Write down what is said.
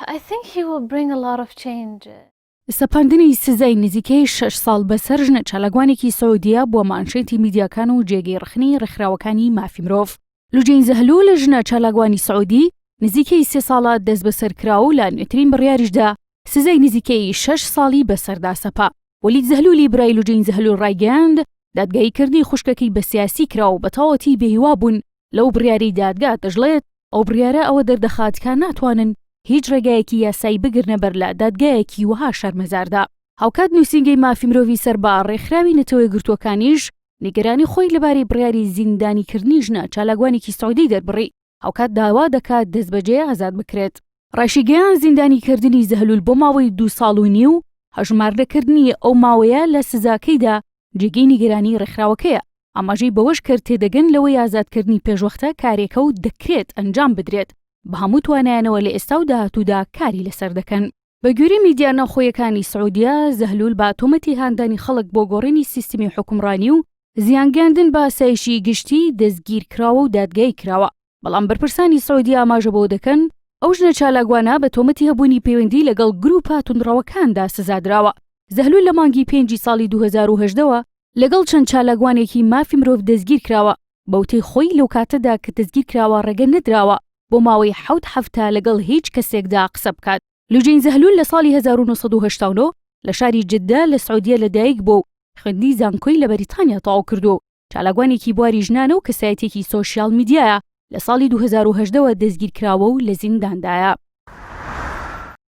I think he will bring a lot of change. سەپاندنی سزای نزیکەی شەش ساڵ بەسەر ژنە چالاکوانێکی سعودیە بووە مانشێتی میدیاکان و جێگەی ڕەخنەی ڕێکخراوەکانی مافی مرۆڤ. لوجەین زەهلول ژنە چالاکوانی سعودی نزیکەی سێ ساڵە دەستبەسەر کرا و لە نوێترین بڕیاریشدا سزای نزیکەی شەش ساڵی بەسەردا سەپا. وەلید زەهلولی برای لوجەین زەهلول ڕایگەیاند، دادگاییکردنی خوشکەکەی بە سیاسی کرا و بەتەواوەتی بێهیوا بوون لەو بڕیارەی دادگا، دەشڵێت، ئەو بڕیارە ئەوە دەردەخات کە ناتوانن هیچ ڕێگایەکی یاسایی بگرنە بەر لە دادگایەکی وەها شەرمەزاردا. هاوکات نووسینگەی مافی مرۆڤی سەر بە ڕێکخراوی نەتەوەیەکگرتووەکانیش نیگەرانی خۆی لەبارەی بڕیاری زیندانیکردنی ژنە چالاکوانێکی سعودی دەربڕی، هاوکات داوا دەکات دەستبەجێ ئازاد بکرێت. ڕایشیگەیاند زیندانیکردنی زەهلول بۆ ماوەی دوو ساڵ و نیو، هەژمارنەکردنی ئەو ماوەیە لە سزاکەیدا جێگەی نیگەرانی ڕێکخراوەکەیە. ئاماژەی بەوەشکرد، تێدەگەن لەوەی ئازادکردنی پێشوەختە کارێکە و دەکرێت ئەنجام بدرێت، بە هەموو توانایانەوە لە ئێستا و داهاتوودا کاری لەسەر دەکەن. بەگوێرەی میدیا ناوخۆییەکانی سعودیە، زەهلول بە تۆمەتی هاندانی خەڵک بۆ گۆڕینی سیستمی حوکمڕانی و زیانگەیاندن بە ئاسایشی گشتی دەستگیرکراوە و دادگایی کراوە، بەڵام بەرپرسانی سعودیە ئاماژە بەوە دەکەن، ئەو ژنە چالاکوانە بە تۆمەتی هەبوونی پەیوەندی لەگەڵ گرووپە توندڕەوەکاندا سزادراوە. زەهلول لە مانگی پێنجی ساڵی 2018 وە لەگەڵ چەند چالاکوانێکی مافی مرۆڤ دەستگیرکراوە، بەوتەی خۆی لەو کاتەدا کە دەستگیرکراوە ڕێگە نەدراوە بۆ ماوەی حەوت هەفتە لەگەڵ هیچ کەسێکدا قسە بکات. لوجەین زەهلول لە ساڵی 1989 لە شاری جدە لە سعودیە لەدایک بووە و خوێندنی زانکۆی لە بەریتانیا تەواو کردووە و چالاکوانێکی بواری ژنانە و کەسایەتییەکی سۆشیال میدیایە، لە ساڵی 2018 وە دەستگیرکراوە و لە زینداندایە.